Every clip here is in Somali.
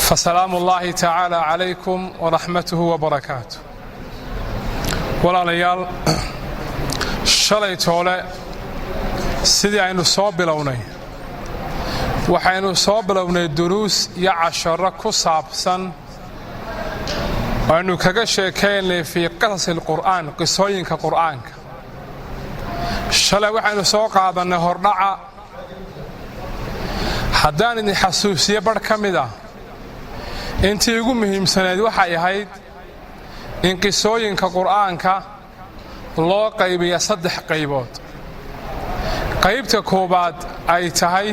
فسلام الله تعالى عليكم ورحمته وبركاته. Walaalayaal, shalay toole sidii aynu soo bilownay, waxaynu soo bilownay duruus iyo casharo ku saabsan aynu kaga sheekaynay fii qasasi alqur'aan, qisooyinka qur'aanka. Shalay waxaynu soo qaadannay hordhaca. Haddaan idin xasuusiye barh ka mid ah intii ugu muhiimsanayd, waxay ahayd in qisooyinka qur'aanka loo qaybiya saddex qaybood. Qaybta koowaad ay tahay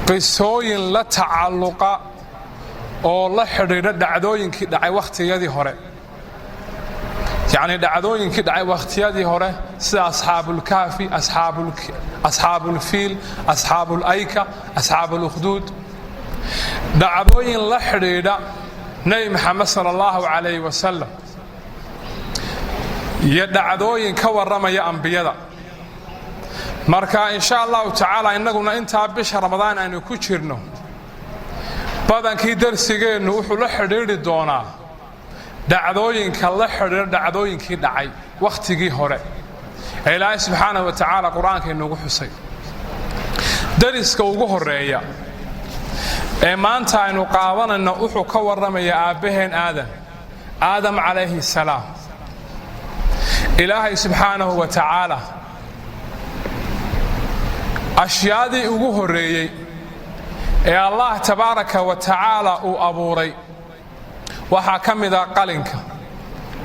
qisooyin la tacalluqa oo la xidhiidha dhacdooyinkii dhacay wakhtiyadii hore, yacnii dhacdooyinkii dhacay wakhtiyadii hore, sida asxaabulkaafi, asxaabulfiil, asxaabulayka, asxaabuulukhduud, dhacdooyin la xidhiidha Nebi Maxamed sala allahu calayh wasalam iyo dhacdooyin ka warramaya ambiyada. Marka insha allahu tacaala, innaguna intaa bisha Ramadaan aynu ku jirno, badankii darsigeennu wuxuu la xidhiidhi doonaa dhacdooyinka la xidhiidha dhacdooyinkii dhacay wakhtigii hore ee Ilaahay subxaanahu wa tacaala qur-aanka inoogu xusay. Dariska ugu horreeya ee maanta aynu qaadanayno wuxuu ka warramayaa aabbaheen Aadam, Aadam calayhi salaam. Ilaahay subxaanahu wa tacaala ashyaadii ugu horreeyey ee Allah tabaaraka wa tacaala uu abuuray waxaa ka mid ah qalinka.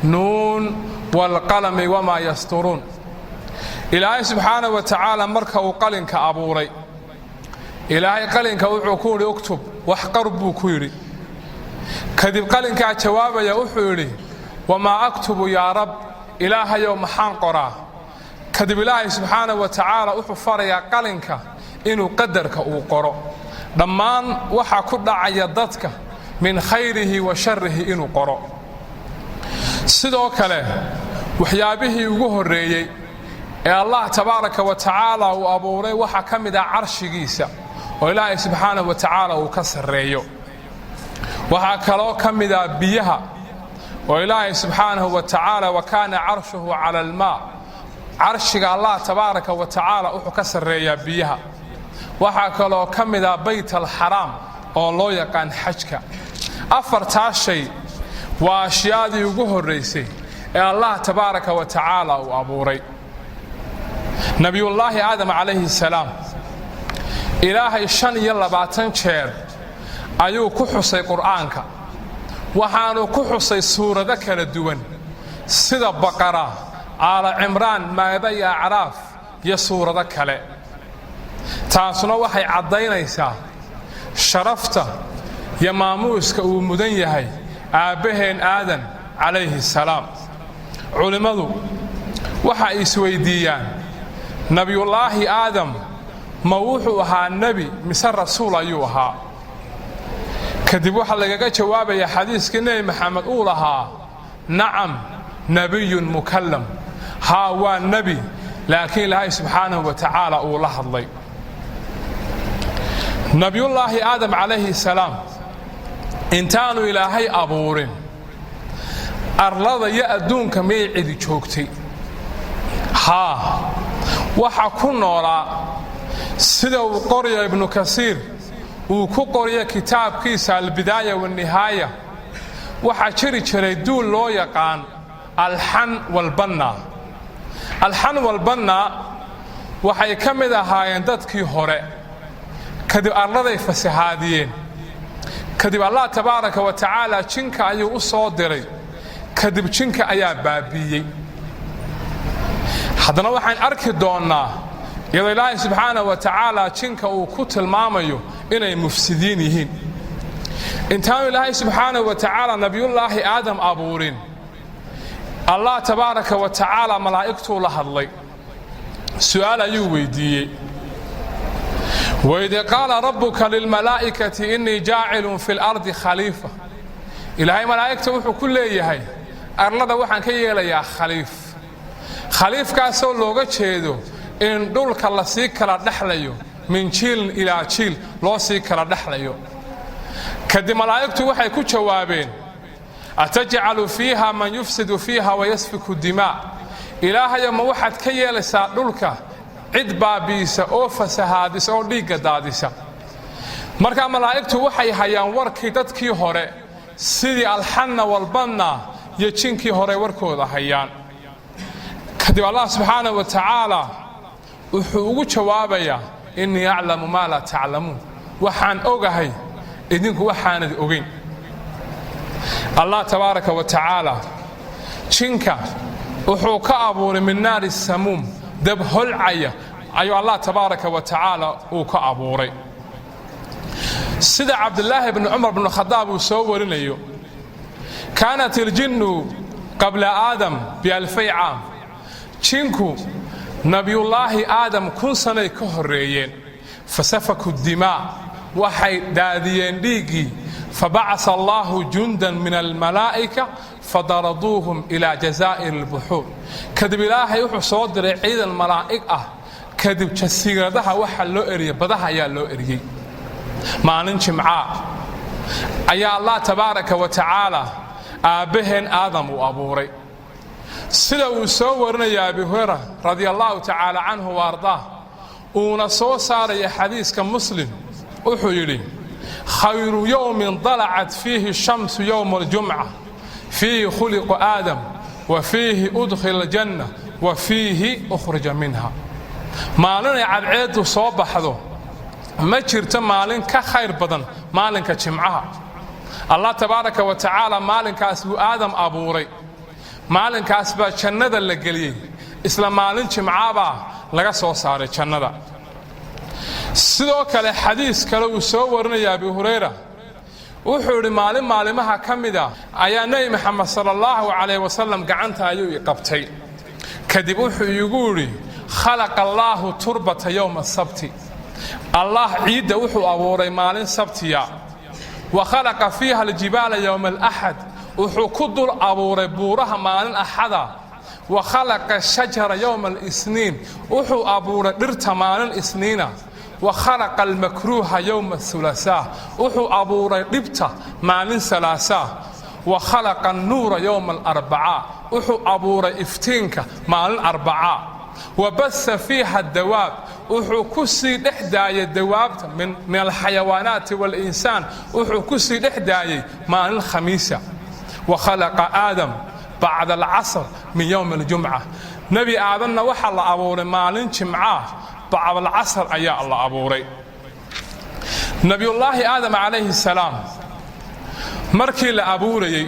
Nuun waalqalami wamaa yasturuun. Ilaahay subxaanahu wa tacaala marka uu qalinka abuuray, Ilaahay qalinka wuxuu ku yidhi: "Uktub," wax qar buu ku yidhi. Kadib qalinkaa jawaabaya, wuxuu yidhi: "Wamaa aktubu yaa rab?" Ilaahayow, maxaan qoraa? Kadib Ilaahay subxaanahu wa tacaala wuxuu farayaa qalinka inuu qadarka uu qoro, dhammaan waxa ku dhacaya dadka min khayrihi wa sharihi inuu qoro. Sidoo kale, waxyaabihii ugu horreeyey ee Allah tabaaraka wa tacaala uu abuuray waxaa ka mid ah carshigiisa, oo Ilaahay subxaanahu wa tacaala uu ka sarreeyo. Waxaa kaloo ka mid ah biyaha, oo Ilaahay subxaanahu wa tacaala wa kaana carshuhu cala almaa, carshiga Allah tabaaraka wa tacaala wuxuu ka sarreeyaa biyaha. Waxaa kaloo ka mid ah Bayt alxaraam, oo loo yaqaan xajka. Afartaa shay waa ashyaadii ugu horraysay ee Allah tabaaraka wa tacaala uu abuuray. Nebiyullaahi Aadam calayhi salaam Ilaahay 25 jeer ayuu ku xusay qur'aanka, waxaanu ku xusay suurado kala duwan, sida Baqara, Aala Cimraan, Maa'ida iyo Acraaf iyo suurado kale. Taasuna waxay caddaynaysaa sharafta iyo maamuuska uu mudan yahay aabbaheen Aadan calayhi salaam. Culimmadu waxa ay isweyddiiyaan: Nebiyullaahi Aadam ma wuxuu ahaa nebi mise rasuul ayuu ahaa? Kadib waxaa lagaga jawaabayaa xadiiskii Nebi Maxamed uu lahaa: "Nacam, nebiyun mukallam." Haa, waa nebi, laakiin Ilaahay subxaanahu wa tacaala uu la hadlay. Nebiyullaahi Aadam calayhi salaam intaanu Ilaahay abuurin, arlada iyo adduunka miyay cidi joogtay? Haa, waxa ku noolaa, sida uu qoraya Ibnu Kasiir, uu ku qoryo kitaabkiisa Albidaaya Waannihaaya, waxaa jiri jiray duul loo yaqaan Alxan walbanna. Alxan walbanna waxay ka mid ahaayeen dadkii hore. Kadib arladay fasahaadiyeen. Kadib Allah tabaaraka wa tacaala jinka ayuu u soo diray. Kadib jinka ayaa baabi'iyey. Haddana waxaan arki doonnaa iyadoo Ilaahay subxaanahu wa tacaala jinka uu ku tilmaamayo inay mufsidiin yihiin. Intaanu Ilaahay subxaanahu wa tacaala Nebiyullaahi Aadam abuurin, Allah tabaaraka wa tacaala malaa'igtuu la hadlay, su'aal ayuu weydiiyey: waid qaala rabbuka lilmalaa'ikati innii jaacilun fi lardi khaliifa. Ilaahay malaa'igta wuxuu ku leeyahay: arlada waxaan ka yeelayaa khaliif. Khaliifkaasoo looga jeedo in dhulka lasii kala dhexlayo, min jiilin ilaa jiil loo sii kala dhexlayo. Kadib malaa'igtu waxay ku jawaabeen: "Atajcalu fiiha man yufsidu fiiha wayasfiku dimaa?" Ilaahayo, ma waxaad ka yeelaysaa dhulka cid baabi'isa oo fasahaadisa oo dhiigga daadisa? Markaa malaa'igtu waxay hayaan warkii dadkii hore, sidii alxanna walbanna iyo jinkii hore warkooda hayaan. Kadib Allah subxaanah wa tacaala wuxuu ugu jawaabayaa: "Innii aclamu maa laa taclamuun." Waxaan ogahay idinku waxaanad ogayn. Allah tabaaraka wa tacaala jinka wuxuu ka abuuray min naari samuum, dab holcaya ayuu Allah tabaaraka wa tacaala uu ka abuuray. Sida Cabdilaahi bni Cumar bnu Khadaab uu soo warinayo: "Kaanat iljinnu qabla Aadam bialfay caam." Jinku Nabiyullaahi Aadam 1000 sanay ka horreeyeen. "Fasafaku dimaa," waxay daadiyeen dhiiggii. "Fabacasa Allahu jundan min almalaa'ika fadaraduuhum ilaa jazaa'ir albuxuur." Kadib Ilaahay wuxuu soo diray ciidan malaa'ig ah. Kadib jasiiradaha waxaa loo eriyey, badaha ayaa loo eriyey. Maalin Jimcaa ayaa Allah tabaaraka wa tacaala aabbaheen Aadam uu abuuray. Sida uu soo warinaya Abi Hurera radia Allahu tacaala canhu wa ardaah, uuna soo saaraya xadiiska Muslim, wuxuu yidhi: "Khayru yowmin dalacat fiihi shamsu yowma aljumca, fiihi khuliqa Aadam wa fiihi udkhila aljanna wa fiihi ukhrija minha." Maalinay cadceeddu soo baxdo ma jirto maalin ka khayr badan maalinka Jimcaha. Allah tabaaraka wa tacaala maalinkaas buu Aadam abuuray, maalinkaas baa jannada la geliyey, isla maalin Jimcabaa laga soo saaray jannada. Sidoo kale xadiis kale uu soo warinaya Abi Hurayra, wuxuu yidhi: maalin maalimaha ka mid a ayaa Nebi Maxamed sala Allahu calayh wasalam gacanta ayuu i qabtay. Kadib wuxuu iigu yidhi: "Khalaqa Allaahu turbata yowma asabti." Allah ciidda wuxuu abuuray maalin Sabtiya. "Wa khalaqa fiiha aljibaala yowma alaxad." Wuxuu ku dul abuuray buuraha maalin Axada. "Wa khalaqa shajara yowma alisniin." Wuxuu abuuray dhirta maalin Isniina. "Wa khalaqa almakruuha yowma athulasaa." Wuxuu abuuray dhibta maalin Salaasaa. "Wa khalaqa annuura yowma alarbacaa." Wuxuu abuuray iftiinka maalin Arbacaa. "Wa basa fiiha dawaab." Wuxuu ku sii dhex daayay dawaabta min alxayawaanaati waalinsaan, wuxuu ku sii dhex daayey maalin Khamiisa. "Wa khalaqa Aadam bacda alcasr min yowmi aljumca." Nebi Aadanna waxaa la abuuray maalin Jimcaa, bacda alcasr ayaa la abuuray. Nabiyullaahi Aadam calayhi salaam markii la abuurayey,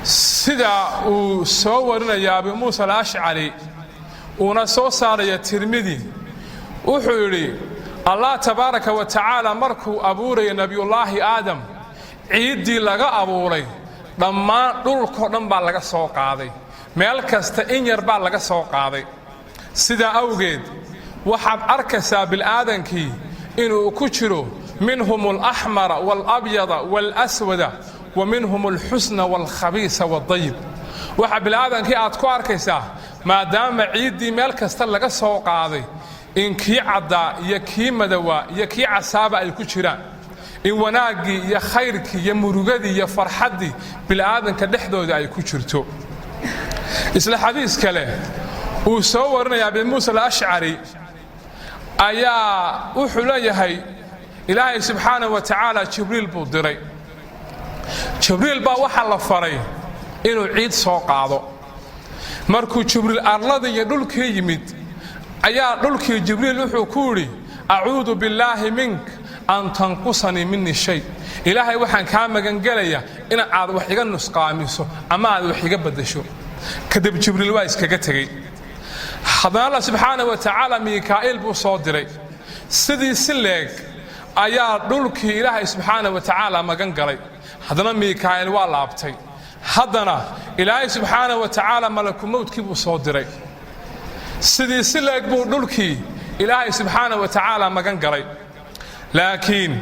sida uu soo warinaya Abi Muusa Alashcari, uuna soo saaraya Tirmidi, wuxuu yidhi: Allah tabaaraka wa tacaala markuu abuuraya Nebiyullaahi Aadam, ciiddii laga abuuray dhammaan dhulkao dhan baa laga soo qaaday, meel kasta in yar baa laga soo qaaday. Sidaa awgeed waxaad arkaysaa bil'aadankii inuu ku jiro minhum alaxmara waalabyada waalaswada wa minhum alxusna waalkhabiisa waaldayib. Waxaa bil'aadankii aad ku arkaysaa, maadaama ciiddii meel kasta laga soo qaaday, in kii caddaa iyo kii madowaa iyo kii casaaba ay ku jiraan, in wanaaggii iyo khayrkii iyo murugadii iyo farxaddii bil'aadanka dhexdooda ay ku jirto. Isla xadiis kale uu soo warinaya Abi Muusa Alashcari ayaa wuxuu leeyahay: Ilaahay subxaanah wa tacaala Jibriil buu diray. Jibriil baa waxaa la faray inuu ciid soo qaado. Markuu Jibriil arladii iyo dhulkii yimid, ayaa dhulkii Jibriil wuxuu ku yidhi: "Acuudu billaahi mink an tanqusanii minii shay." Ilaahay waxaan kaa magangelayaa in aad wax iga nusqaamiso ama aad wax iga baddasho. Kadib Jibriil waa iskaga tegey. Haddana Alla subxaana wa tacaala Miikaa'iil buu soo diray. Sidii si leeg ayaa dhulkii Ilaahay subxaana wa tacaala magan galay. Haddana Miikaa'iil waa laabtay. Haddana Ilaahay subxaana wa tacaala malakumowdkii buu soo diray. Sidii si leeg buu dhulkii Ilaahay subxaana wa tacaala magan galay. Laakiin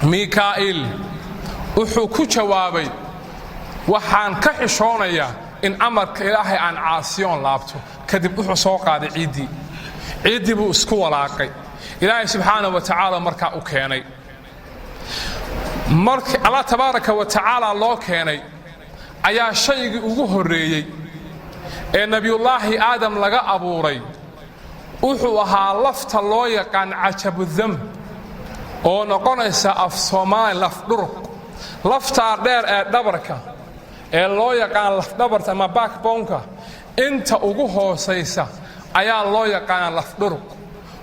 Miikaa'iil wuxuu ku jawaabay: "Waxaan ka xishoonayaa in amarka Ilaahay aan caasiyoon laabto." Kadib wuxuu soo qaaday ciiddii, ciiddii buu isku walaaqay. Ilaahay subxaana wa tacaala markaa u keenay. Markii Allah tabaaraka wa tacaala loo keenay ayaa shaygii ugu horreeyey ee Nebiyullaahi Aadam laga abuuray wuxuu ahaa lafta loo yaqaan cajabudam, oo noqonaysa af Soomaali lafdhuruq. Laftaa dheer ee dhabarka ee loo yaqaan lafdhabarta ama backboneka, inta ugu hoosaysa ayaa loo yaqaanaa lafdhuruq.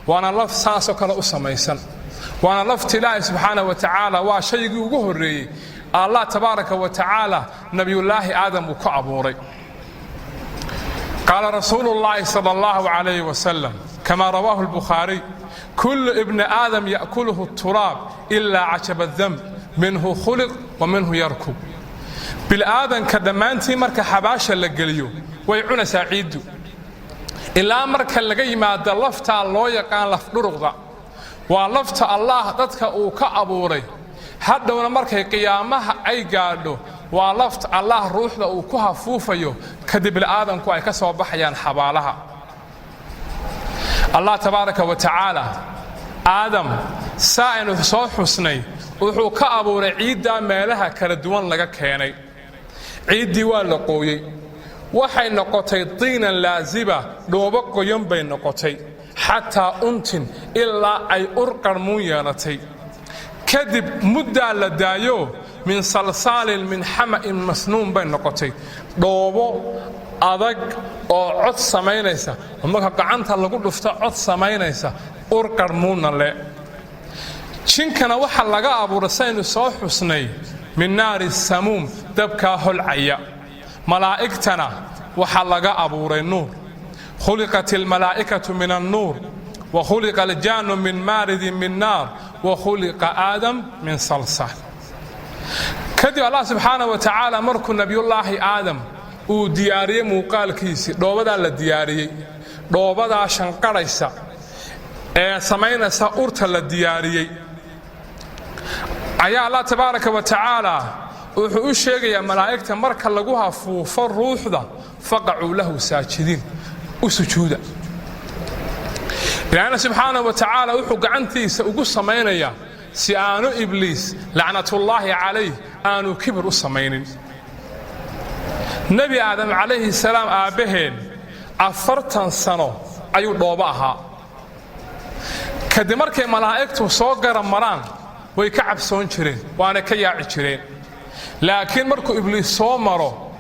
Waana laf saasoo kale u samaysan, waana lafta Ilaahay subxaana wa tacaala. Waa shaygii ugu horreeyey Allah tabaaraka wa tacaala Nebiyullaahi Aadam uu ku abuuray. Qaala rasuulu llaahi sala allahu calayhi wasalam, kama rawaahu albukhaariy: "Kullu ibni aadam ya'kuluhu turaab ilaa cajaba damb, minhu khuliq wa minhu yarkub." Bilaadanka dhammaantii marka xabaasha la geliyo way cunaysaa ciiddu, ilaa marka laga yimaado laftaa loo yaqaan lafdhuruqda. Waa lafta Allaah dadka uu ka abuuray. Hadhowna markay qiyaamaha ay gaadho, waa lafta Allaah ruuxda uu ku hafuufayo, kadib bilaadanku ay ka soo baxayaan xabaalaha. Allah tabaaraka wa tacaala Aadam, saa aynu soo xusnay, wuxuu ka abuuray ciiddaa meelaha kala duwan laga keenay. Ciiddii waa la qooyey, waxay noqotay tiinan laasiba, dhoobo qoyan bay noqotay, xataa untin, ilaa ay ur qarmuun yeelatay. Kadib muddaa la daayo, min salsaalin min xama'in masnuun bay noqotay, dhoobo adag oo cod samaynaysa, oo marka gacanta lagu dhufto cod samaynaysa, ur qarmuunna le. Jinkana waxaa laga abuuray, saynu soo xusnay, min naari samuum, dabkaa holcaya. Malaa'igtana waxaa laga abuuray nuur. Khuliqat almalaa'ikatu min annuur, wa khuliqa aljaanu min maaridin min naar, wa khuliqa Aadam min salsaal. Kadib Allah subxaana wa tacaala markuu Nebiyullaahi Aadam uu diyaariyey muuqaalkiisii, dhoobadaa la diyaariyey, dhoobadaa shanqadhaysa ee samaynaysa urta la diyaariyey, ayaa Allah tabaaraka wa tacaala wuxuu u sheegayaa malaa'igta: marka lagu hafuufo ruuxda, faqacuu lahu saajidiin, u sujuuda. Ilaahna subxaana wa tacaala wuxuu gacantiisa ugu samaynayaa si aanu Ibliis lacnatullaahi calayh aanu kibir u samaynin. Nebi Aadam calayhi salaam, aabbaheen, 40 sano ayuu dhoobo ahaa. Kadib markay malaa'igtu soo gara maraan, way ka cabsoon jireen, waana ka yaaci jireen. Laakiin markuu Ibliis soo maro,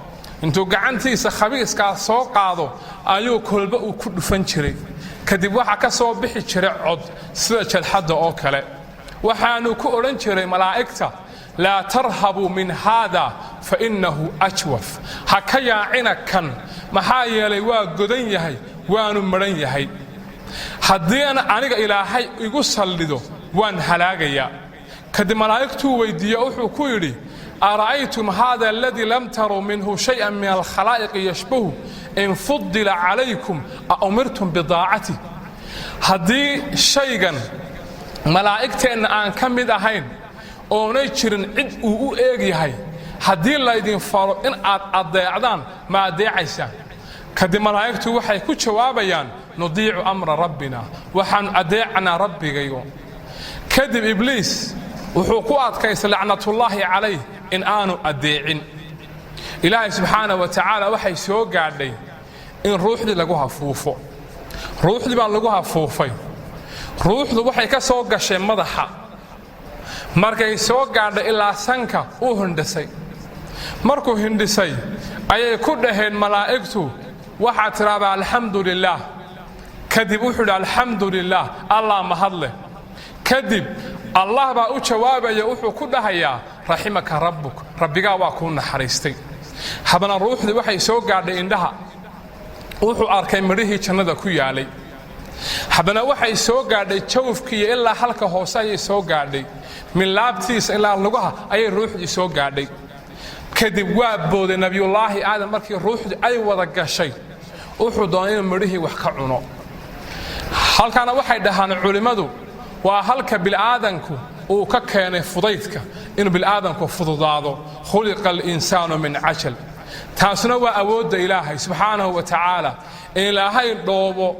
intuu gacantiisa khabiiskaa soo qaado ayuu kolba uu ku dhufan jiray. Kadib waxaa ka soo bixi jiray cod sida jalxadda oo kale. Waxaanu ku odhan jiray malaa'igta: "Laa tarhabuu min haada, fa innahu ajwaf." Ha ka yaacina kan, maxaa yeelay waa godan yahay, waanu madhan yahay. Haddii aniga Ilaahay igu saldhido, waan halaagayaa. Kadib malaa'igtuu weyddiiye, wuxuu ku yidhi: "Ara'aytum hada aladii lam taruu minhu shayئan min alkhalaa'iqi yashbahu, in fudila calaykum a umirtum bidaacati?" Haddii shaygan malaa'igteenna aan ka mid ahayn, oonay jirin cid uu u eeg yahay, haddii laydin faro in aad addeecdaan, ma addeecaysaan? Kadib malaa'igtu waxay ku jawaabayaan: "Nudiicu amra rabbina," waxaannu addeecanaa Rabbigayo. Kadib Ibliis wuxuu ku adkaystay lacnatullaahi calayh in aanu addeecin. Ilaahay subxaana wa tacaala waxay soo gaadhay in ruuxdii lagu hafuufo. Ruuxdii baa lagu hafuufay. Ruuxdu waxay ka soo gashay madaxa. Markay soo gaadhay ilaa sanka, uu hindhisay. Markuu hindhisay ayay ku dhaheen malaa'igtu: "Waxaad tidhaahdaa alxamdu lilaah." Kadib wuxuu idhi: "Alxamdu lilaah, Allah mahadleh." Kadib Allah baa u jawaabaya, wuxuu ku dhahayaa: "Raximaka rabbuk," Rabbigaa waa kuu naxariistay. Habna ruuxdii waxay soo gaadhay indhaha, wuxuu arkay midhihii jannada ku yaalay. Haddana waxay soo gaadhay jawfkiiyo ilaa halka hoose ayay soo gaadhay, min laabtiisa ilaa lugaha ayay ruuxdii soo gaadhay. Kadib waa booday Nabiyullaahi Aadam. Markii ruuxdii ay wada gashay, wuxuu doonay inuu midhihii wax ka cuno. Halkaana waxay dhahaan culimmadu waa halka bil'aadanku uu ka keenay fudaydka, inuu bil'aadanku fududaado. Khuliqa alinsaanu min cajal. Taasna waa awoodda Ilaahay subxaanahu wa tacaala, in Ilaahay dhoobo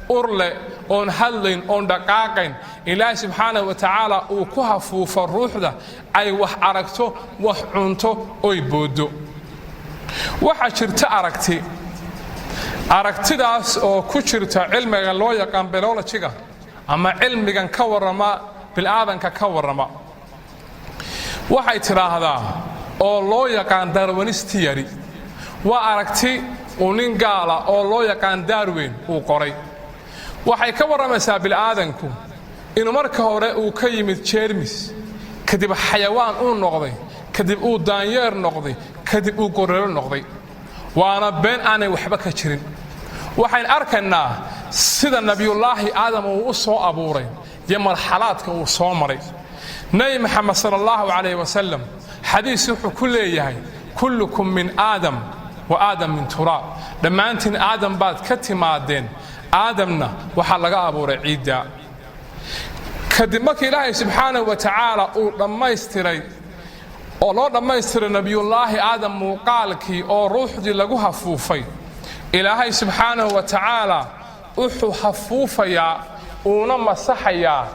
ur leh Oon hadlayn, oon dhaqaaqayn, Ilaahay subxaanahu wa tacaala uu ku hafuufo ruuxda, ay wax aragto, wax cunto, oy booddo. Waxaa jirta aragti, aragtidaas oo ku jirta cilmiga loo yaqaan biology-ga ama cilmigan ka warrama bilaadanka ka warrama. Waxay tidhaahdaa oo loo yaqaan Darwinist theory. Waa aragti uu nin gaala oo loo yaqaan Darwin uu qoray. Waxay ka warramaysaa bilaadanku inuu marka hore uu ka yimid jeermis, kadib xayawaan uu noqday, kadib uu daanyeer noqday, kadib uu gorelo noqday. Waana been aanay waxba ka jirin. Waxayn arkaynaa sida Nebiyullaahi Aadam uu u soo abuuray iyo marxalaadka uu soo maray. Nebi Maxamed sala allahu calayh wasalam xadiis wuxuu ku leeyahay: "Kullukum min Aadam wa Aadam min turaab." Dhammaantiin Aadam baad ka timaadeen, Aadamna waxaa laga abuuray ciidda. Kadib markii Ilaahay subxaanahu wa tacaala uu dhammaystiray oo loo dhammaystiray Nebiyullaahi Aadam muuqaalkii oo ruuxdii lagu hafuufay, Ilaahay subxaanahu wa tacaala wuxuu hafuufayaa, uuna masaxayaa,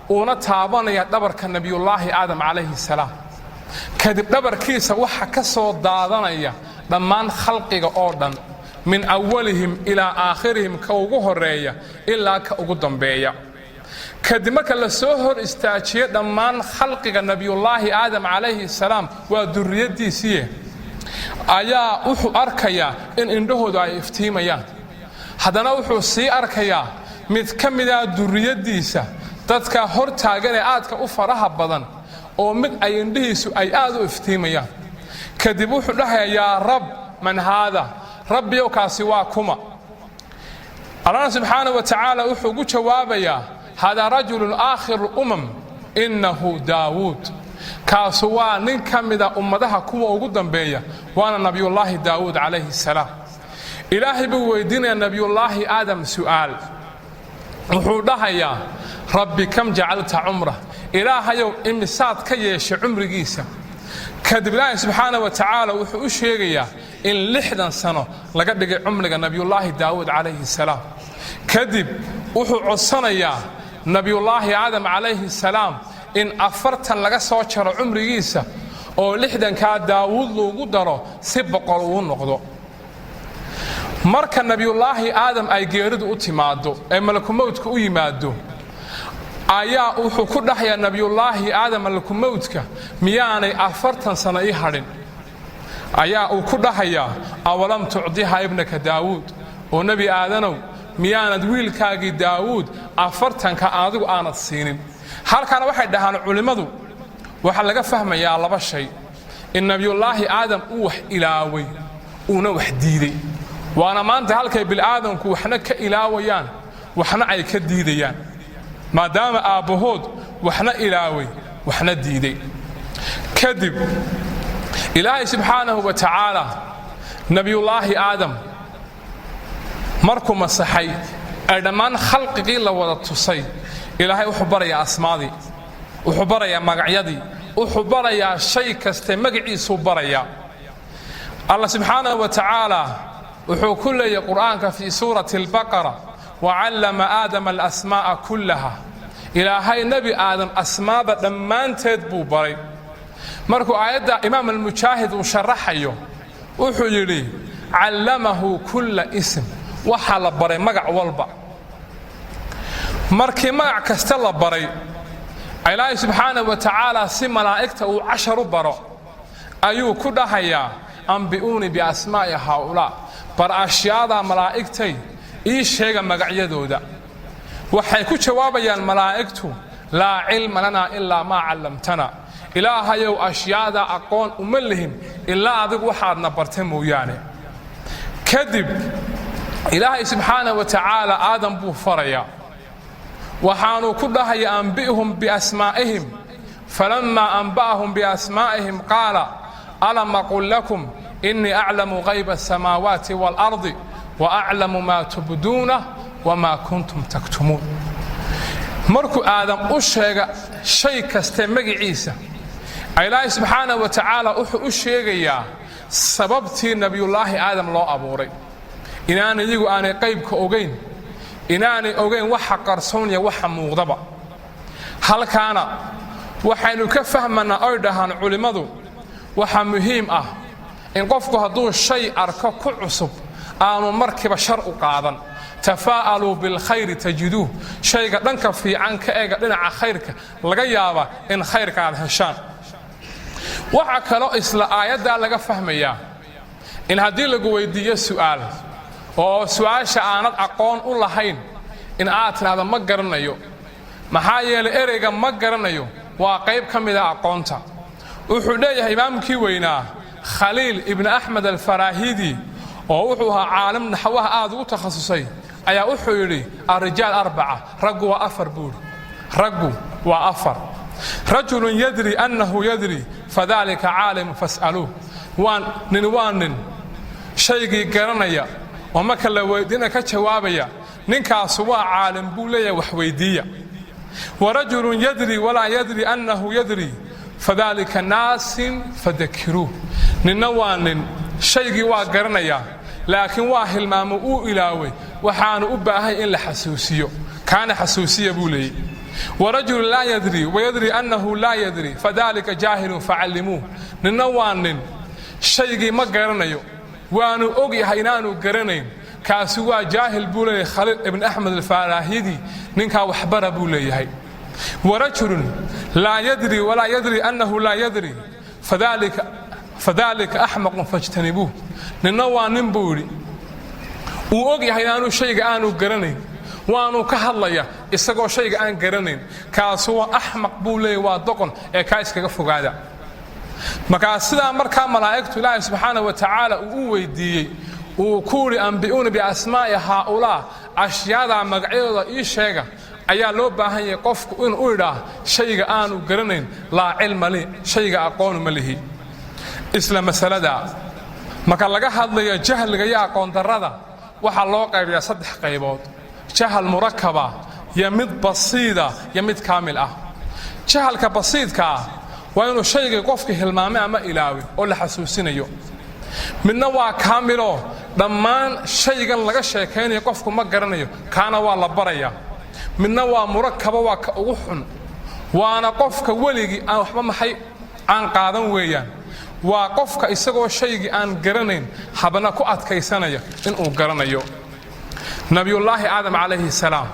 uuna taabanayaa dhabarka Nebiyullaahi Aadam calayhi salaam. Kadib dhabarkiisa waxa ka soo daadanaya dhammaan khalqiga oo dhan, min awalihim ilaa aakhirihim, ka ugu horeeya ilaa ka ugu dambeeya. Kadib marka la soo hor istaajiyo dhammaan khalqiga Nebiyullaahi Aadam calayhi salaam, waa durriyaddiisiiye, ayaa wuxuu arkayaa in indhahoodu ay iftiimayaan. Haddana wuxuu sii arkayaa mid ka mida durriyaddiisa, dadka hor taagan ee aadka u faraha badan, oo mid ay indhihiisu ay aad u iftiimayaan. Kadib wuxuu dhahayaa: "Yaa Rab, man haada?" Rabbiyow, kaasi waa kuma? Allahna subxaanahu wa tacaala wuxuu ugu jawaabayaa: "Haadaa rajulun aakhiru umam, innahu Daawuud." Kaasu waa nin ka mida ummadaha kuwa ugu dambeeya, waana Nabiyullaahi Daawuud calayhi salaam. Ilaahay buu weydiinayaa Nebiyullaahi Aadam su'aal. Wuxuu dhahayaa: "Rabbi, kam jacalta cumrah?" Ilaahayow, imisaad ka yeeshay cumrigiisa? Kadib Ilaahay subxaana wa tacaala wuxuu u sheegayaa in 60 sano laga dhigay cumriga Nabiyullaahi Daawuud calayhi salaam. Kadib wuxuu codsanayaa Nabiyullaahi Aadam calayhi salaam in 40 laga soo jaro cumrigiisa oo 60-kaa Daawuud loogu daro si 100 uu noqdo. Marka Nebiyullaahi Aadam ay geeridu u timaaddo ee malakumowdka u yimaado, ayaa wuxuu ku dhahayaa Nebiyullaahi Aadam malakumowdka: "Miyaanay 40 sano ii hadhin?" Ayaa uu ku dhahayaa: "Awalam tucdiha ibnaka Daawuud?" Oo Nebi Aadanow, miyaanad wiilkaagii Daawuud 40-ka adigu aanad siinin? Halkaana waxay dhahaan culimmadu waxaa laga fahmayaa laba shay: in Nebiyullaahi Aadam uu wax ilaaway, uuna wax diiday. Waana maanta halkay bil'aadanku waxna ka ilaawayaan, waxna ay ka diidayaan, maadaama aabbahood waxna ilaaway, waxna diiday. Kadib Ilaahay subxaanahu wa tacaala Nebiyullaahi Aadam markuu masaxay ee dhammaan khalqigii la wada tusay, Ilaahay wuxuu barayaa asmaadii, wuxuu barayaa magacyadii, wuxuu barayaa shay kaste magaciisuu barayaa. Allah subxaanahu wa tacaala wuxuu ku leeyahy Qur'aanka fii suurati Albaqara: "Wacallama Aadama alasmaa'a kullaha." Ilaahay Nebi Aadam asmaada dhammaanteed buu baray. Markuu aayadda Imaam Almujaahid uu sharaxayo, wuxuu yidhi: "Callamahu kulla ism." Waxaa la baray magac walba. Markii magac kasta la baray, Ilaahay subxaanahu wa tacaala si malaa'igta uu cashar u baro ayuu ku dhahayaa: "Ambi'uunii biasmaa'i haaulaa." Bar ashyaadaa malaa'igtay ii sheega magacyadooda. Waxay ku jawaabayaan malaa'igtu: "Laa cilma lanaa ilaa maa callamtana." Ilaahayow, ashyaada aqoon uma lihin ilaa adigu waxaadna barta mooyaane. Kadib Ilaahay subxaanahu wa tacaala Aadam buu farayaa, waxaanuu ku dhahaya: "Ambi'hum biasmaa'ihim." Falammaa anba'ahum biasmaa'ihim qaala: "Alam aqul lakum innii aclamu qayba asamaawaati waalardi wa aclamu maa tubduuna wamaa kuntum taktumuun." Markuu Aadam u sheega shay kaste magiciisa, Ilaahay subxaanahu wa tacaala wuxuu u sheegayaa sababtii Nebiyullaahi Aadam loo abuuray, inaan iyagu aanay qaybka ogayn. Inaanay ogayn waxa qarsoon iyo waxa muuqdaba. Halkaana waxaynu ka fahmanaa, oy dhahaan culimmadu, waxaa muhiim ah in qofku hadduu shay arko ku cusub aanu markiiba shar u qaadan. Tafaa'aluu bilkhayri tajiduuh. Shayga dhanka fiican ka eega, dhinaca khayrka, laga yaaba in khayrka aad heshaan. Waxaa kaloo isla aayaddaa laga fahmayaa in haddii lagu weyddiiyo su'aal oo su'aasha aanad aqoon u lahayn, in aad tidhahdo "Ma garanayo". Maxaa yeelay, ereyga "ma garanayo" waa qayb ka mida aqoonta. Wuxuu leeyahay imaamkii weynaa Khaliil Ibni Axmed Alfaraahidi, oo wuxuu ahaa caalim naxwaha aad ugu takhasusay, ayaa wuxuu yidhi: "Alrijaal arbaca", raggu waa afar buuri, raggu waa afar. "Rajulun yadri annahu yadri, fadalika caalimu fas'aluuh". Waa nin, waa nin shaygii garanaya oo marka la weydiina ka jawaabaya. Ninkaasu waa caalim buu leeyahay, wax weydiiya. "Wa rajulun yadri walaa yadri annahu yadri, fadalika naasin fadakiruuh". Ninna waa nin shaygii waa garanayaa, laakiin waa hilmaamo, uu ilaaway, waxaanu u baahay in la xasuusiyo. Kaana xasuusiya buu leeyay. "Warajulun laa yadri wayadri annahu laa yadri, fadalika jaahilun facallimuuh". Ninna waa nin shaygii ma garanayo, waanu og yahay inaanu garanayn. Kaasi waa jaahil buu leeyahay Khaliil Ibn Axmed Alfaaraahidi. Ninkaa waxbara buu leeyahay. "Warajulun laa yadri walaa yadri annahu laa yadri, fadalika axmaqun fajtanibuuh". Ninna waa nin, buu yidhi, uu og yahay inaanu shayga aanu garanayn, waanu ka hadlaya isagoo shayga aan garanayn. Kaasu waa axmaq buu leeyahy, waa doqon, ee kaa iskaga fogaada. Markaa sidaa markaa malaa'igtu Ilaahay subxaana wa tacaala uu u weydiiyey, uu ku yidhi: "Ambi'uuna biasmaa'i haaulaa", ashyaadaa magacyadooda ii sheega, ayaa loo baahan yahay qofku inuu u idhaah shayga aanu garanayn: "Laa cilma li", shayga aqoonu ma lihi. Isla masaladaa, marka laga hadlayo jahliga iyo aqoondarrada, waxaa loo qaybayaa saddex qaybood: jahal murakaba iyo mid basiida iyo mid kaamil ah. Jahalka basiidka ah waa inuu shaygii qofka hilmaamay ama ilaaway oo la xasuusinayo. Midna waa kaamiloo dhammaan shaygan laga sheekaynayo qofku ma garanayo, kaana waa la barayaa. Midna waa murakaba, waa ka ugu xun, waana qofka weligii aan waxba maxay aan qaadan weeyaan. Waa qofka isagoo shaygii aan garanayn habna ku adkaysanaya inuu garanayo. Nabiyullaahi Aadam calayhi salaam,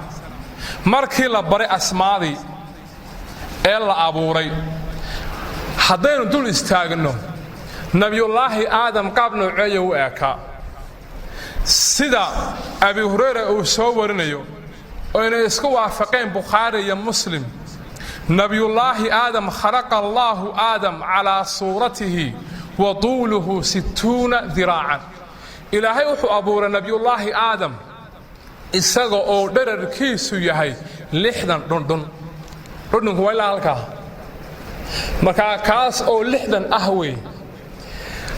markii la baray asmaadii ee la abuuray, haddaynu dul istaagno Nabiyullaahi Aadam qaab nooceeya u eekaa? Sida Abi Hurayra uu soo warinayo oo inay isku waafaqeen Bukhaari iyo Muslim, Nabiyullaahi Aadam, khalaqa Allaahu Aadam calaa suuratihi wa tuuluhu 60 diraacan. Ilaahay wuxuu abuuray Nabiyullaahi Aadam isaga oo dherarkiisu yahay 60 dhundhun. Dhundhunku waa ilaa halkaa. Markaa kaas oo 60 ah wey.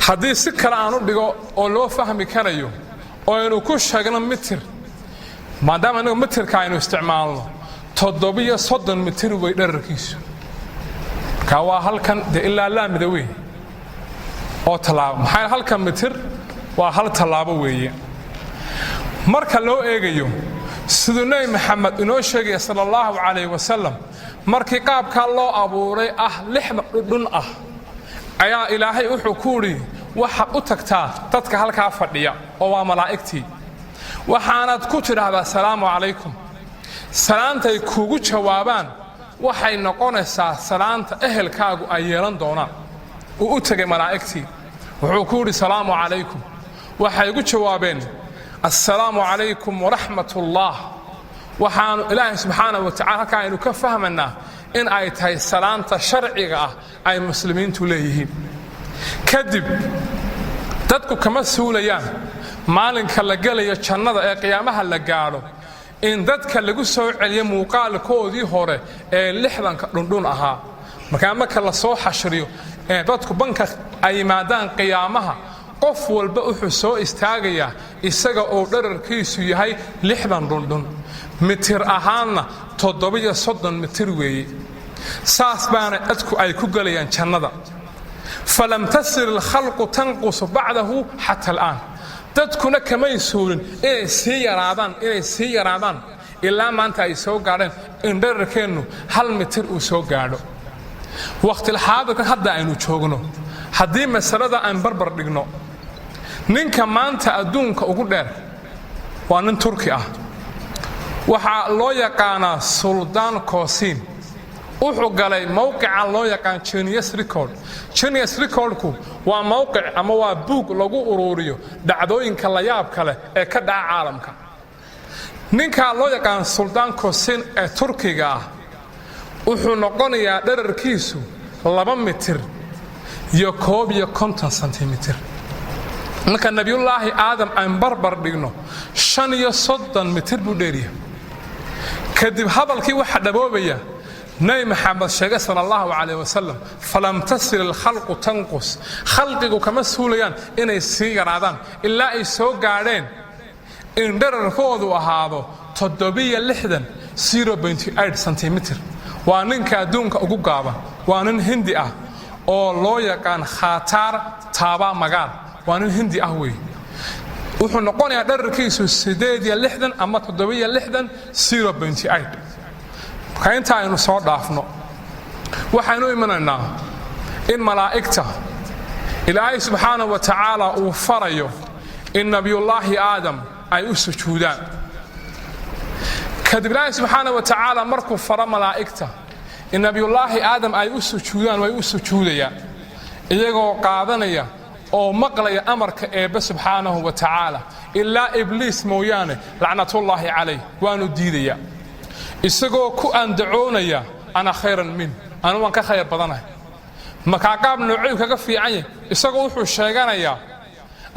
Haddii si kale aan u dhigo oo loo fahmi karayo oo aynu ku sheegno mitir, maadaama innagu mitirka aynu isticmaalno, 37 mitir wey dherarkiisu. Markaa waa halkan dee ilaa laamida wey oo tallaabo. Maxaa halka mitir waa hal tallaabo weeye. Marka loo eegayo siduu Nebi Maxamed inoo sheegaya sala Allahu calayh wasalam, markii qaabkaa loo abuuray ah 60 dhudhun ah, ayaa Ilaahay wuxuu ku idhi: "Waxaad u tagtaa dadka halkaa fadhiya", oo waa malaa'igtii, "waxaanaad ku tidhaahdaa 'Salaamu calaykum.' Salaantay kuugu jawaabaan waxay noqonaysaa salaanta ehelkaagu ay yeelan doonaan." Uu u tegay malaa'igtii, wuxuu ku yidhi: "Salaamu calaykum." Waxay ugu jawaabeen: "Assalaamu calaykum waraxmat ullah." Waxaanu Ilaahay subxaana wa tacala halkaa aynu ka fahmaynaa in ay tahay salaanta sharciga ah ay muslimiintu leeyihiin. Kadib dadku kama suulayaan maalinka la gelayo jannada ee qiyaamaha la gaadho in dadka lagu soo celiyo muuqaalkoodii hore ee 60-ka dhundhun ahaa. Markaa marka la soo xashriyo ee dadku banka ay yimaadaan qiyaamaha, qof walba wuxuu soo istaagayaa isaga oo dherarkiisu yahay 60 dhundhun, mitir ahaanna 37 mitir weeye. Saas baana dadku ay ku gelayaan jannada. Falam tasir alkhalqu tanqusu bacdahu xata al'aan. Dadkuna kamay suulin inay sii yaraadaan, inay sii yaraadaan, ilaa maanta ay soo gaadheen in dherarkeennu 1 mitir uu soo gaadho. Wakhtilxaadirkan hadda aynu joogno, haddii masalada aan barbar dhigno, ninka maanta adduunka ugu dheer waa nin Turki ah. Waxaa loo yaqaanaa Suldaan Koosiin. Wuxuu galay mowqica loo yaqaan Guinness Record. Guinness Recordku waa mowqic ama waa buug lagu uruuriyo dhacdooyinka layaabka leh ee ka dhaca caalamka. Ninkaa loo yaqaan Suldaan Koosiin ee Turkiga ah wuxuu noqonayaa dherarkiisu 2 mitir iyo 51 sentimitir. Marka Nebiyullaahi Aadam aan barbar dhigno, 35 mitir buu dheeryahay. Kadib hadalkii waxaa dhaboobaya Nebi Maxamed sheegay sala allahu calayh wasalam: فلم تزل الخلق تنقص. Khalqigu kama suulayaan inay sii yaraadaan ilaa ay soo gaadheen in dherarkoodu ahaado 67.8 sentimitir. Waa ninka adduunka ugu gaaban. Waa nin Hindi ah oo loo yaqaan Khataar Taaba Magaar. Waa nin Hindi ah weeye. Wuxuu noqonayaa dherarkiisu 68 ama 67.08. Marka inta aynu soo dhaafno, waxaynu imanaynaa in malaa'igta Ilaahay subxaanahu wa tacaala uu farayo in Nebiyullaahi Aadam ay u sujuudaan. Kadib Ilaahay subxaanahu wa tacaala markuu faro malaa'igta in Nebiyullaahi Aadam ay u sujuudaan, way u sujuudayaan iyagoo qaadanaya oo maqlaya amarka Eebbe subxaanahu wa tacaala, ilaa Ibliis mooyaane, lacnatullaahi calayh. Waanu diidayaa isagoo ku andacoonaya: أنا خير منه, anu waan ka khayr badanahay. Makaa qaab noocuu kaga fiican yahay? Isagoo wuxuu sheeganayaa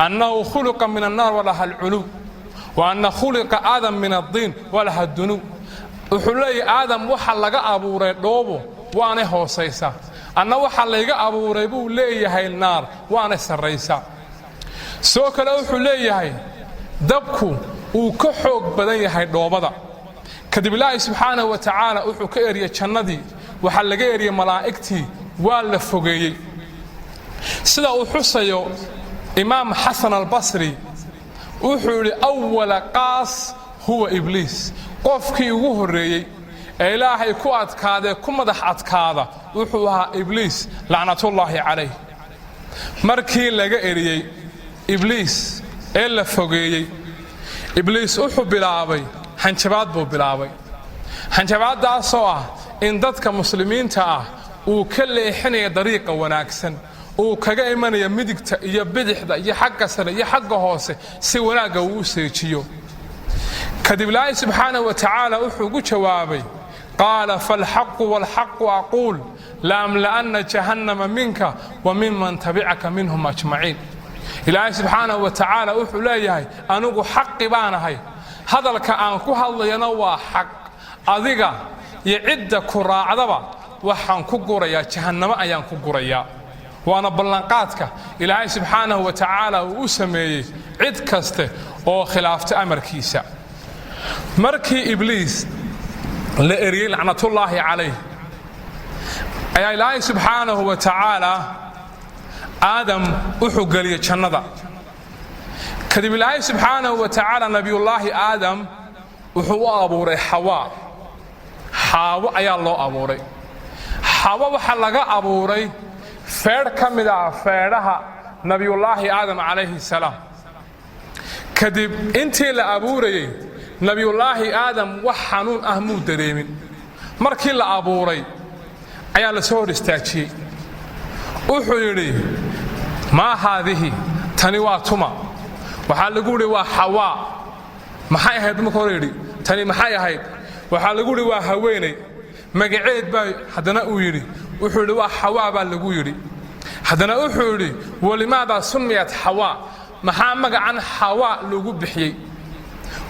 أنه خلق من النار ولها العلو وأن خلق آدم من الطين ولها الدنو. Wuxuu leeyahy: Aadam waxa laga abuuray dhoobo, waanay hoosaysaa. Anna waxa layga abuuray, buu leeyahay, naar, waanay sarraysaa. Sidoo kale wuxuu leeyahay dabku uu ka xoog badan yahay dhoobada. Kadib Ilaahay subxaanahu wa tacaala wuxuu ka eriyey jannadii. Waxaa laga eriyey malaa'igtii, waa la fogeeyey. Sida uu xusayo Imaam Xasan Albasri, wuxuu yidhi: أول قاس هو إبليس. Qofkii ugu horreeyey ee Ilaahay ku adkaadee ku madax adkaada wuxuu ahaa Ibliis, lacnatullaahi calayh. Markii laga eriyey Ibliis ee la fogeeyey, Ibliis wuxuu bilaabay hanjabaad buu bilaabay, hanjabaaddaasoo ah in dadka muslimiinta ah uu ka leexinaya dariiqa wanaagsan, uu kaga imanaya midigta iyo bidixda iyo xagga sare iyo xagga hoose, si wanaagga uu u seejiyo. Kadib Ilaahay subxaanahu wa tacaala wuxuu ugu jawaabay: قال فالحق والحق أقول لأملأن جهنم منك وممن تبعك منهم أجمعين. Ilaahay subxaanahu wa tacaala wuxuu leeyahay: anigu xaqi baanahay, hadalka aan ku hadlayana waa xaq. Adiga iyo cidda ku raacdaba waxaan ku gurayaa jahannamo ayaan ku gurayaa. Waana ballanqaadka Ilaahay subxaanahu wa tacaala uu u sameeyey cid kaste oo khilaafta amarkiisa. Markii Ibliis la eriyey, lacnatullaahi calayh, ayaa Ilaahay subxaanahu wa tacaala Aadam wuxuu geliyey jannada. Kadib Ilaahay subxaanahu wa tacaala Nebiyullaahi Aadam wuxuu u abuuray Xawaa. Xaawo ayaa loo abuuray. Xawo waxaa laga abuuray feedh ka mid ah feedhaha Nebiyullaahi Aadam calayhi salaam. Kadib intii la abuurayey, Nebiyullaahi Aadam wax xanuun ah muu dareemin. Markii la abuuray ayaa la soo hor istaajiyey. Wuxuu yidhi: ما هذه? Tani waa tuma? Waxaa lagu yidhi: waa Xawaa. Maxay ahayd? Marka hore yidhi: tani maxay ahayd? Waxaa lagu yidhi: waa haweeney. Magaceed baa haddana uu yidhi. Wuxuu yidhi: waa Xawaa baa lagu yidhi. Haddana wuxuu yidhi: ولماذا سميت حواء? Maxaa magacan Xawaa lagu bixiyey?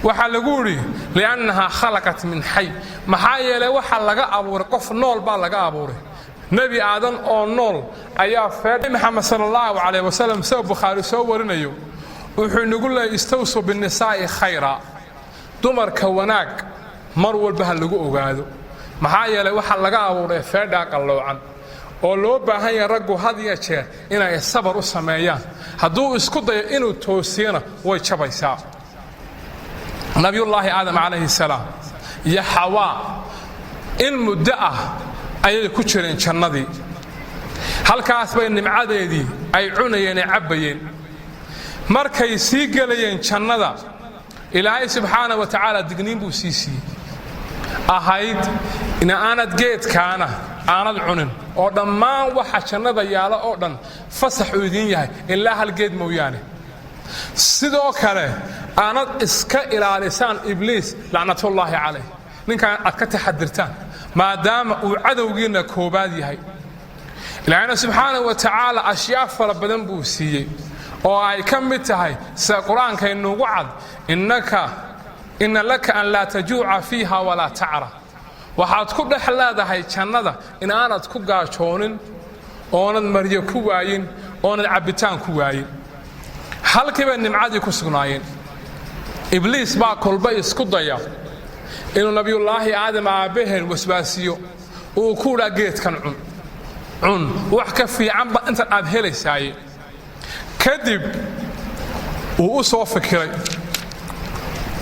Waxaa lagu yidhi: لأنها خلقت من حي. Maxaa yeelay waxaa laga abuuray qof nool baa laga abuuray. Nebi Aadan oo nool ayaa feedh. Maxamed sala allahu calayh wasalam, sida Bukhaari soo warinayo, wuxuu inagu leeyay: استوصوا بالنساء خيرا. Dumarka wanaag mar walba ha lagu ogaado. Maxaa yeelay waxaa laga abuuray feedhaa qalloocan. Oo loo baahan yahay raggu had iyo jeer inay sabar u sameeyaan. Hadduu isku dayo inuu toosiyana, way jabaysaa. Nabiyullaahi Aadam calayhi salaam iyo Xawaa in muddo ah ayay ku jireen jannadii. Halkaas bay nimcadeedii ay cunayeen ee cabbayeen. Markay sii gelayeen jannada, Ilaahay subxaana wa tacaala digniin buu sii siiyey ahayd in aanad geedkaana aanad cunin, oo dhammaan waxa jannada yaala oo dhan fasax uu idiin yahay ilaa hal geed mooyaane. Sidoo kale aanad iska ilaalisaan Ibliis lacnatullaahi calayh, ninkaan aad ka taxadirtaan maadaama uu cadowgiinna koobaad yahay. Ilaahayna subxaana wa tacaala ashyaa fara badan buu siiyey oo ay ka mid tahay, sida Qur-aankaynuugu cad, innaka ina laka an laa tajuuca fiiha walaa tacra. Waxaad ku dhex leedahay jannada in aanad ku gaajoonin, oonad maryo ku waayin, oonad cabbitaan ku waayin. Halkii bay nimcadii ku sugnaayeen. Ibliis baa kolba isku daya inuu Nabiyullaahi Aadam aabbaheen waswaasiyo, uu ku dhaa, "Geedkan cun, cun, wax ka fiicanba intan aad helaysaaye." Kadib wuu u soo fikiray.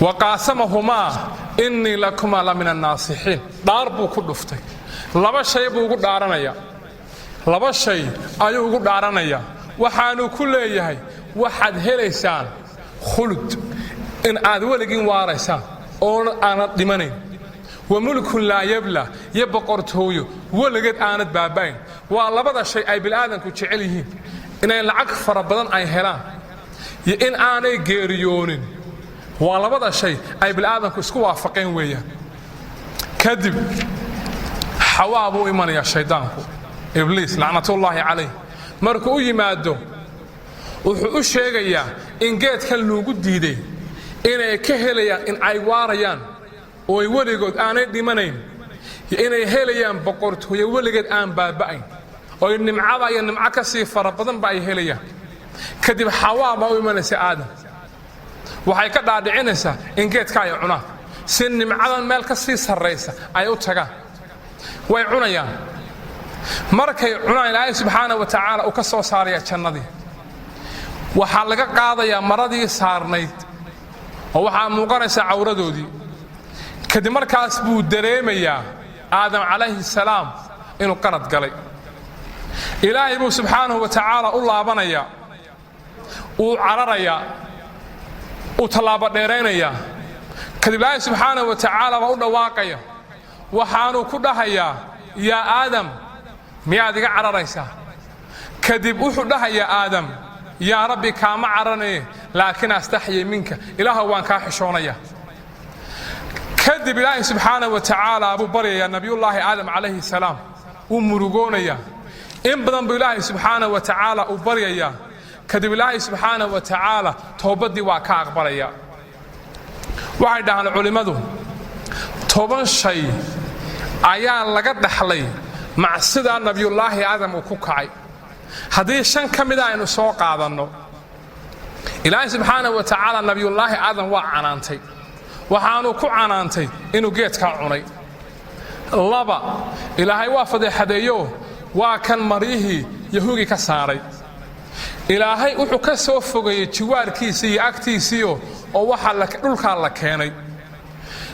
Waqaasamahumaa innii lakumaa la min annaasixiin. Dhaar buu ku dhuftay. Laba shay buu ugu dhaaranayaa, laba shay ayuu ugu dhaaranayaa. Waxaanuu ku leeyahay, waxaad helaysaan khulud, in aad weligiin waaraysaan oona aanad dhimanayn, wa mulkun laa yabla, iyo boqortooyo weligeed aanad baaba'ayn. Waa labada shay ay bilaadanku jecel yihiin: inay lacag fara badan ay helaan iyo in aanay geeriyoonin. Waa labada shay ay bilaadanku isku waafaqeen weeyaan. Kadib Xawaa buu imanayaa shayddaanku, Ibliis lacnatullaahi calayh. Markuu u yimaado, wuxuu u sheegayaa in geedkan loogu diiday inay ka helayaan in ay waarayaan oo ay weligood aanay dhimanayn, iyo inay helayaan boqortooyo weligeed aan baaba'ayn, oo ay nimcada iyo nimco ka sii fara badanba ay helayaan. Kadib Xawaa baa u imanaysa Aadam. Waxay ka dhaadhicinaysaa in geedka ay cunaan si nimcadan meel ka sii sarraysa ay u tagaan. Way cunayaan. Markay cunaan, Ilaahay subxaana wa tacaala uu ka soo saaraya jannadii. Waxaa laga qaadayaa maradii saarnayd oo waxaa muuqanaysaa cawradoodii. Kadib markaas buu dareemayaa Aadam calayhi salaam inuu qalad galay. Ilaahay buu subxaanahu wa tacaala u laabanayaa, wuu cararayaa, uu tallaabo dheeraynayaa. Kadib Ilaahay subxaanahu wa tacaala baa u dhawaaqaya. Waxaanuu ku dhahayaa, "Yaa Aadam, miyaad iga cararaysaa?" Kadib wuxuu dhahayaa Aadam, "Yaa Rabbi, kaama caranaye, laakiin astaxyi minka, Ilaahow, waan kaa xishoonaya." Kadib Ilaahay subxaanahu wa tacaala buu baryayaa. Nabiyullaahi Aadam calayhi salaam wuu murugoonayaa. In badan buu Ilaahay subxaanahu wa tacaala uu baryayaa. Kadib Ilaahay subxaanahu wa tacaala towbaddii waa ka aqbalaya. Waxay dhahaan culimmadu, 10 shay ayaa laga dhaxlay macsidaa Nabiyullaahi Aadam uu ku kacay. Haddii shan ka mida aynu soo qaadanno, Ilaahay subxaanahu wa tacaala Nabiyullaahi Aadam waa canaantay. Waxaanuu ku canaantay inuu geedkaa cunay. Laba, Ilaahay waa fadeexadeeyo, waa kan maryihii Yahuugii ka saaray. Ilaahay wuxuu ka soo fogeeyey jiwaarkiisii iyo agtiisiio oo waxaa dhulkaa la keenay.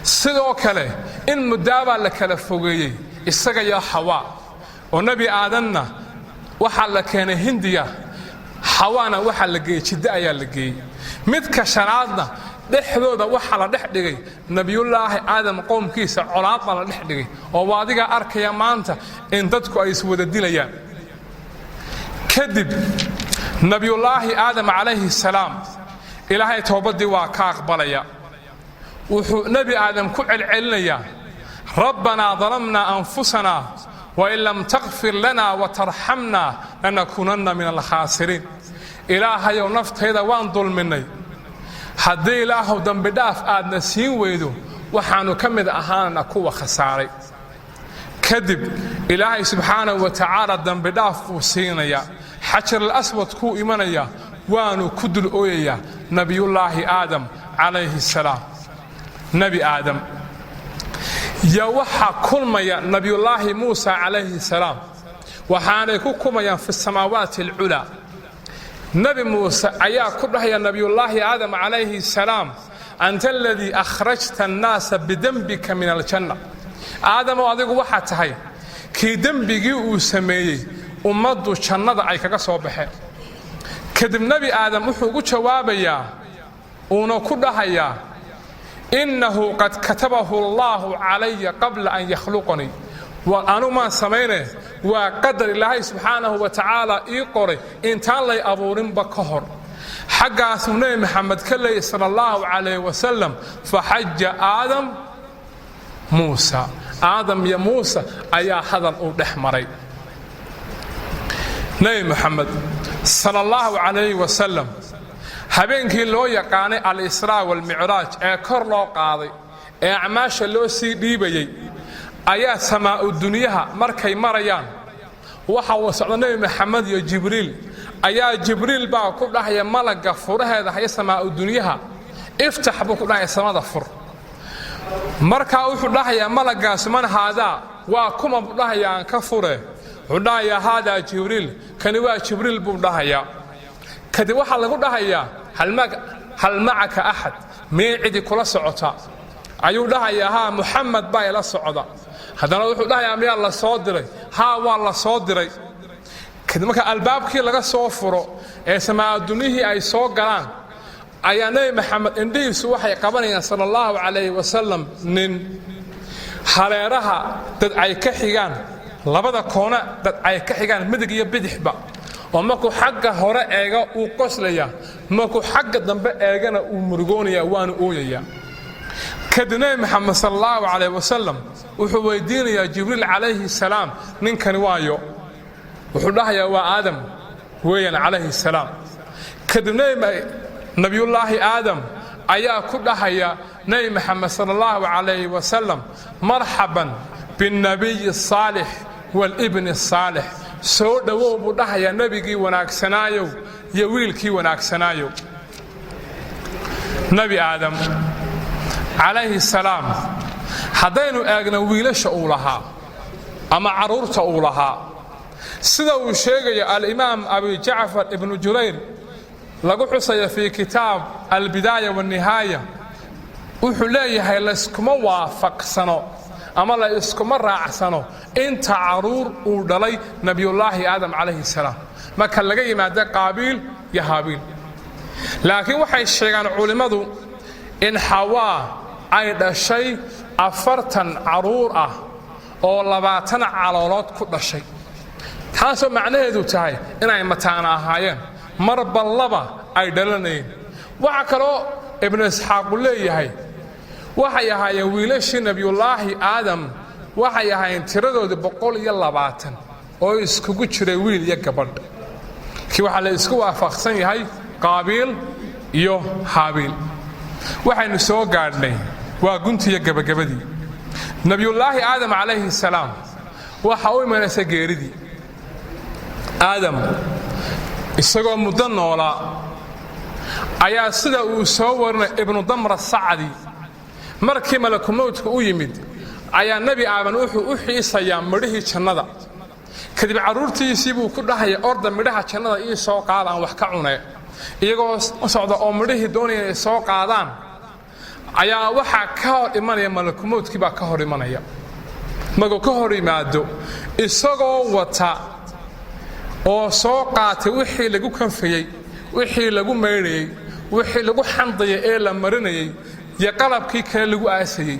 Sidoo kale in muddaabaa la kala fogeeyey isaga iyo Xawaa, oo Nebi Aadanna waxaa la keenay Hindiya, Xawaana waxaa la geeyey Jiddo ayaa la geeyey. Midka shanaadna, dhexdooda waxaa la dhex dhigay Nebiyullaahi Aadam qowmkiisa, colaad baa la dhex dhigay, oo waa adigaa arkaya maanta in dadku ay iswada dilayaan. Kadib Nebiyullaahi Aadam calayhi salaam Ilaahay towbaddii waa ka aqbalaya. Wuxuu Nebi Aadam ku celcelinayaa, "Rabbanaa dalamnaa anfusanaa wain lam takfir lana watarxamna lanakuunanna min alkhaasiriin." Ilaahayow, naftayda waan dulminnay. Haddii, Ilaahow, dembidhaaf aadna siin weydo, waxaannu ka mid ahaanana kuwa khasaaray. Kadib Ilaahay subxaanahu wa tacaala dembidhaaf buu siinayaa. Xajaral Aswad kuu imanayaa, waanu ku dul ooyayaa Nebiyullaahi Aadam calayhi salaam. Nebi Aadam yaa waxaa kulmaya Nebiyullaahi Muusa calayhi salaam. Waxaanay ku kumayaan fi samaawaati alculaa. Nebi Muuse ayaa ku dhahaya Nebiyullaahi Aadam calayhi salaam: "Anta aladii akhrajta annaasa bidembika min aljanna." Aadamow, adigu waxaa tahay kii dembigii uu sameeyey ummaddu jannada ay kaga soo baxeen. Kadib Nebi Aadam wuxuu ugu jawaabayaa uuna ku dhahayaa: "Innahu qad katabahu Allaahu calaya qabla an yakhluqanii." Anu maan samayne, waa qadar Ilaahay subxaanahu wa tacaala ii qoray intaan lay abuurinba ka hor. Xaggaasuu Nebi Maxamed ka leeyay sala allahu calayh wasalam: "Faxaja Aadam Muusa." Aadam iyo Muuse ayaa hadal uu dhex maray. Nebi Moxamed sala allahu calayh wasalam habeenkii loo yaqaanay Al-Israa waalmicraaj, ee kor loo qaaday ee acmaasha loo sii dhiibayey, ayaa samaa'u dunyaha markay marayaan, waxa uu socda Nebi Maxamed iyo Jibriil. Ayaa Jibriil baa ku dhahaya malagga furaheeda haya samaa'u dunyaha: "Iftax," buu ku dhahaya, "samada fur." Markaa wuxuu dhahayaa malaggaas: "Man haadaa?" Waa kuma, buu dhahayaa, aan ka fure? Wuxuu dhahayaa: "Haadaa Jibriil," kani waa Jibriil, buu dhahayaa. Kadib waxaa lagu dhahayaa: "Hal macaka axad?" Miyay cidi kula socota? Ayuu dhahayaa: "Haa, Muxamed baa ila socda." Haddana wuxuu dhahayaa: "Miyaa la soo diray?" "Haa, waa la soo diray." Kadib marka albaabkii laga soo furo ee samaa'adunyihii ay soo galaan, ayaa Nebi Maxamed indhihiisu waxay qabanayaan sala allahu calayhi wasalam nin hareeraha dad ay ka xigaan, labada koona dad ay ka xigaan, midig iyo bidixba, oo markuu xagga hore eega uu qoslayaa, markuu xagga dambe eegana uu murugoonaya, waanu ooyayaa. Kadib Nebi Maxamed sala allahu calayh wasalam wuxuu weydiinayaa Jibriil calayhi salaam: "Ninkani waayo?" Wuxuu dhahayaa: "Waa Aadam weeyaan calayhi salaam." Kadib Nabiyullaahi Aadam ayaa ku dhahaya Nebi Maxamed sala allahu calayhi wasalam: "Marxaban binnabiyi asaalix waalibni asaalix." Soo dhowow, buu dhahayaa, nebigii wanaagsanaayow iyo wiilkii wanaagsanaayow. Nebi Aadam calayhi salaam, haddaynu eegno wiilasha uu lahaa ama carruurta uu lahaa, sida uu sheegayo Alimaam Abi Jacfar Ibnu Jurayr, lagu xusaya fii kitaab Albidaaya waannihaaya, wuxuu leeyahay layskuma waafaqsano ama la iskuma raacsano inta carruur uu dhalay Nebiyullaahi Aadam calayhi salaam, marka laga yimaado Qaabiil iyo Haabiil. Laakiin waxay sheegaan culimmadu in Xawaa ay dhashay 40 carruur ah oo 20 caloolood ku dhashay, taasoo macnaheedu tahay inay mataana ahaayeen, marba laba ay dhalanayeen. Waxaa kaloo Ibnu Isxaaqu leeyahay waxay ahaayeen wiilashii Nebiyullaahi Aadam, waxay ahaayeen tiradoodii 120 oo iskugu jiray wiil iyo gabadh. Kii waxaa la isku waafaqsan yahay Qaabiil iyo Haabiil. Waxaynu soo gaadhnay waa guntiyo gebagabadii. Nebiyullaahi Aadam calayhi salaam waxa u imanaysa geeridii. Aadam isagoo muddo noolaa ayaa, sida uu soo warinay Ibnu Damra Sacdi, markii malakumowdka u yimid ayaa Nebi Aadan wuxuu u xiisayaa midhihii jannada. Kadib carruurtiisii buu ku dhahaya: "Orda, midhaha jannada ii soo qaada aan wax ka cunee." Iyagoo u socda oo midhihii doonaya inay soo qaadaan ayaa waxaa ka hor imanaya malakumowdkii baa ka hor imanaya. Markuu ka hor yimaado, isagoo wata oo soo qaatay wixii lagu kanfayey, wixii lagu maydhayey, wixii lagu xandayay ee la marinayey iyo qalabkii kale lagu aasayey,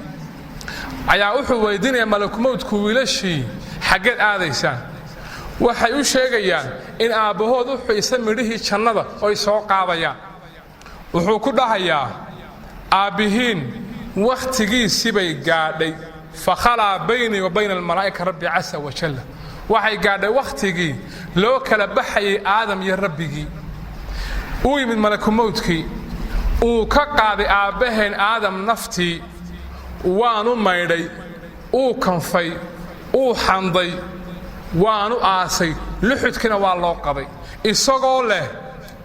ayaa wuxuu weydiinayaa malakumowdku wiilashii: "Xaggeed aadaysaan?" Waxay u sheegayaan in aabbahood u xiisa midhihii jannada oy soo qaadayaan. Wuxuu ku dhahayaa: "Aabbihiin wakhtigiisii bay gaadhay. Fakhalaa baynii wa bayna almalaa'ika rabbi casa wajalla." Waxay gaadhay wakhtigii loo kala baxayay Aadam iyo Rabbigii. Uu yimid malakumowdkii, uu ka qaaday aabbaheen Aadam naftii, waanu maydhay, uu kanfay, uu xanday, waanu aasay, luxudkiina waa loo qabay, isagoo leh: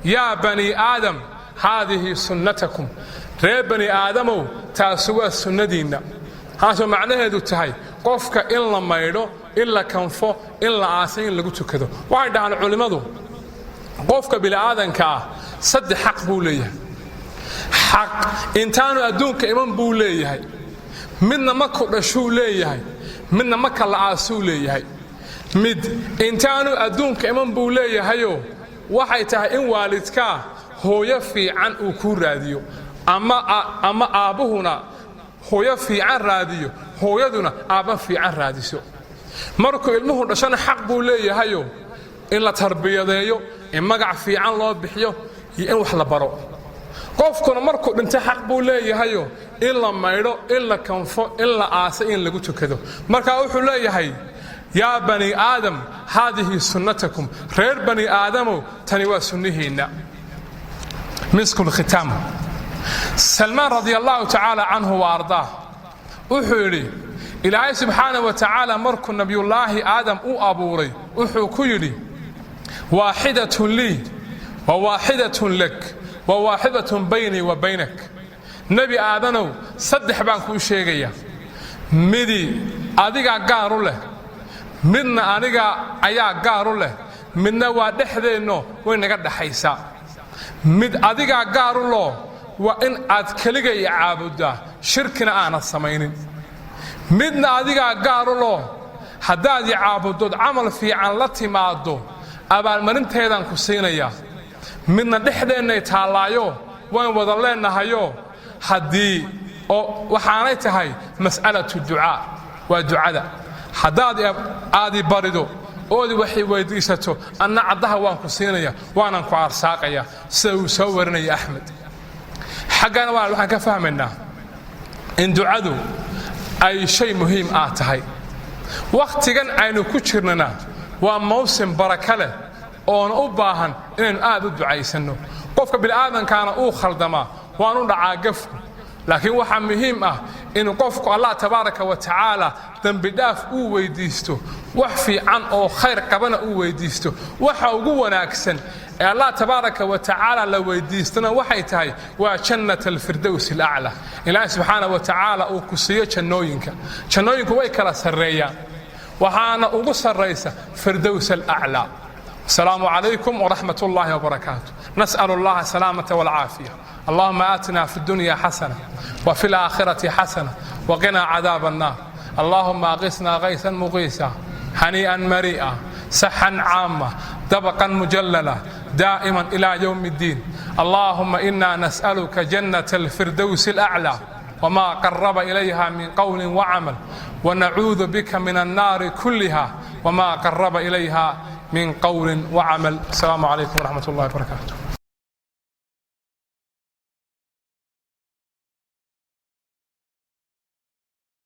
"Yaa banii Aadam, haadihi sunnatakum." Reer bani Aadamow, taasi waa sunnadiinna. Taasoo macnaheedu tahay Qofka in la maydho, in la kanfo, in la aasay, in lagu tukado. Waxay dhahaan culimmadu, qofka bini'aadanka ah saddex xaq buu leeyahay. Xaq intaanu adduunka iman buu leeyahay, midna marku dhashuu leeyahay, midna marka la aasuu leeyahay. Mid intaanu adduunka iman buu leeyahayoo waxay tahay in waalidkaa hooyo fiican uu kuu raadiyo, ama aabbuhuna hooyo fiican raadiyo, hooyaduna aabba fiican raadiso. Markuu ilmuhu dhashona xaq buu leeyahayoo in la tarbiyadeeyo, in magac fiican loo bixiyo iyo in wax la baro. Qofkuna markuu dhinto xaq buu leeyahayo in la maydho, in la kanfo, in la aasay, in lagu tukado. Marka wuxuu leeyahay: "Yaa bani aadam, haadihi sunnatakum." Reer bani aadamow, tani waa sunnihiinna. Miskulkhitaam. Salmaan radia allahu tacaala canhu wa ardaah wuxuu yidhi: Ilaahay subxaana wa tacaala markuu nabiyullaahi Aadam u abuuray, wuxuu ku yidhi: "Waaxidatun lii wa waaxidatun lak wa waaxidatun baynii wa baynak." Nebi Aadanow, saddex baan kuu sheegayaa: midi adigaa gaaru leh, midna aniga ayaa gaaru leh, midna waa dhexdeenno, way naga dhaxaysaa. Mid adigaa gaaru loo waa in aad keligay caabuddaa, shirkina aanad samaynin. Midna adigaa gaaru loo, haddaad i caabuddood camal fiican la timaaddo, abaalmarinteedaan ku siinayaa. Midna dhexdeennay taallaayo, waan wada leennahayoo, haddii oo waxaanay tahay mas'alatu ducaa, waa ducada. Haddaad aadi barido ood waxay weyddiisato, anna caddaha waan ku siinaya, waanan ku arsaaqaya, sida uu soo warinaya Axmed. Xaggana waa waxaan ka fahmaynaa in ducadu ay shay muhiim ah tahay. Wakhtigan aynu ku jirnana waa mawsim baraka leh oona u baahan inaynu aad u ducaysanno. Qofka bini'aadankaana uu khaldamaa, waanu dhacaa gafku, laakiin waxaa muhiim ah inuu qofku Allah tabaaraka wa tacaala dembidhaaf uu weyddiisto, wax fiican oo khayr qabana uu weyddiisto. Waxa ugu wanaagsan ee Allah tabaaraka wa tacaala la weyddiistana waxay tahay waa jannat alfirdows alaclaa. Ilaahay subxaana wa tacaala uu ku siiyo jannooyinka. Jannooyinku way kala sarreeyaan, waxaana ugu sarraysa firdows alaclaa. السلام عليكم ورحمة الله وبركاته. نسأل الله السلامة والعافية. اللهم آتنا في الدنيا حسنة وفي الآخرة حسنة وقنا عذاب النار. اللهم أغثنا غيثا مغيثا هنيئا مريئا سحا عاما دبقا مجللا دائما إلى يوم الدين. اللهم إنا نسألك جنة الفردوس الأعلى وما قرب إليها من قول وعمل، ونعوذ بك من النار كلها وما قرب إليها من قول وعمل. السلام عليكم ورحمة الله وبركاته.